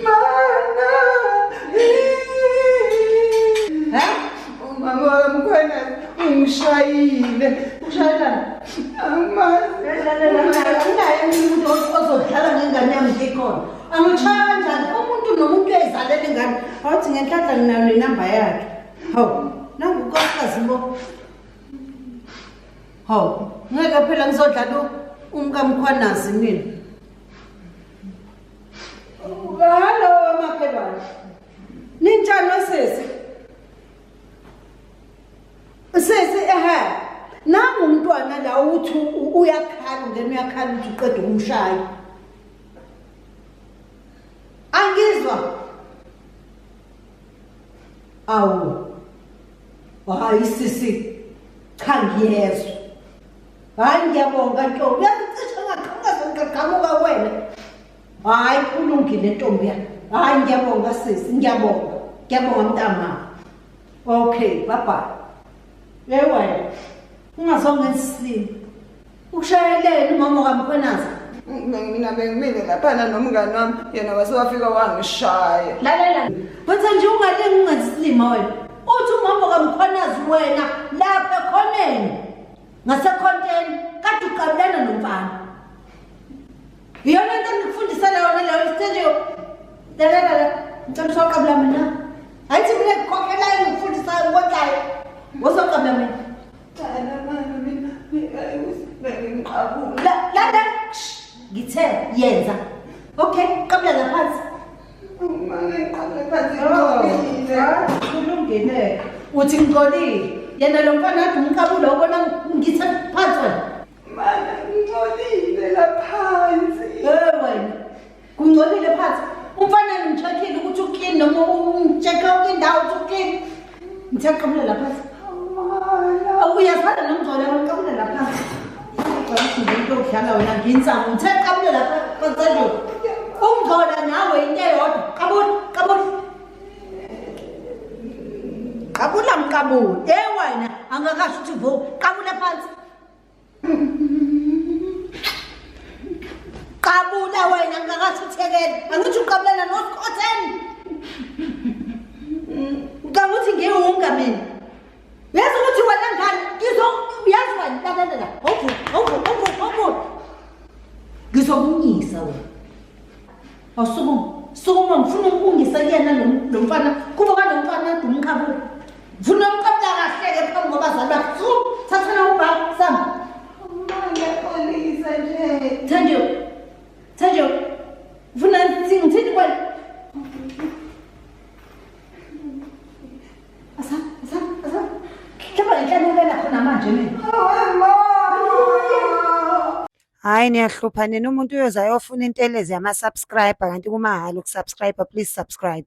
Mana. He? Umama wamkhwena ungishayile. Ushayelani? Angimazi. Anginaye umuntu ozodlala ngengane yami ngikhona. Angishaya kanjani? Umuntu nomuntu uyayizalela ingane. Awuthi ngenhlanhla nginayo nenamba yakhe. Hawu, nangu unkosikazi bo. Hawu, ngeke phela ngizodlala umkamkhwanazi mina. Hallo makhelwane. Ninjani sisi? Sisi ehe. Nangu umntwana la uthi uyakhala ungena uyakhala uthi uqeda ukumshaya. Angizwa. Awu. Hayi sisi. Cha ngiyezwa. Hayi ngiyabonga ntombi. Uyazicisha ngaqhamuka sengiqhamuka wena. Hayi kulungile ntombi yami. Hayi ngiyabonga sisi, ngiyabonga. Ngiyabonga mntamama. Okay, bye bye. Hey wena. Ungazongenza isilima. Ukushayeleni umama kaMkhwenazi. Mina bengimile laphana nomngani wami yena wase wafika wangishaya. Lalela. Wenza nje ungalingi ungenza isilima wena. Uthi umama kaMkhwenazi wena lapha ekhoneni. Ngasekhonteni kade uqabulana nomfana. Iyona into engikufundisela yona leyo isithenjiwe. Lalela la. Ngicela usoqabula mina. Ayithi mina ngikhokhelayo ngikufundisayo ngikondlayo. Wosoqabula mina. La ngithe yenza. Okay, qabula la phansi. Kulungile. Uthi ngixolile. Yena lo mfana athi umqabula ubona ngithe phansi wena. Mana ngingcolile la phansi. Eh wena. Kungcolile phansi. Umfana ngimcheckile ukuthi uclean noma umcheck yonke indawo ukuthi uclean. Ngithe qabula la phansi. Mana. Uyazwana nomngcola qabula la phansi. Ngicela ukuthi into odlala wena nginsangu. Ngithe qabula la phansi nje. Ungcola nawe into eyodwa. Qabula, qabula. Qabula mqabula. Eh wena angakasho ukuthi vo. Qabula phansi. Qabula wena ngingakathuthekeli. Angithi uqabulana nosikhotheni. Ucabanga ukuthi ngiwunga mina. Uyazi ukuthi wena ngane ngizo uyazi wena lalela la. Awuvuki, awuvuki, awuvuki, awuvuki. Ngizokunyisa wena. Awusukuma. Sukuma ngifuna ukungisa kuyena lo mfana. Kuba kalo mfana ade umqabula. Ngifuna umqabula kahle-ke phambi kwabazali bakhe. Sukuma, thathana ubaba, samba. Ngiyaxolisa nje. Thandiwe. Thandiwe. Ngifuna ngithini kwena? Asa, asa, asa. Hlaba ngenhlanhla khona manje mina. Hhayi niyahlupha nina umuntu uyoze ayofuna intelezi yama-subscriber kanti kumahhala uku-subscribe-a please subscribe.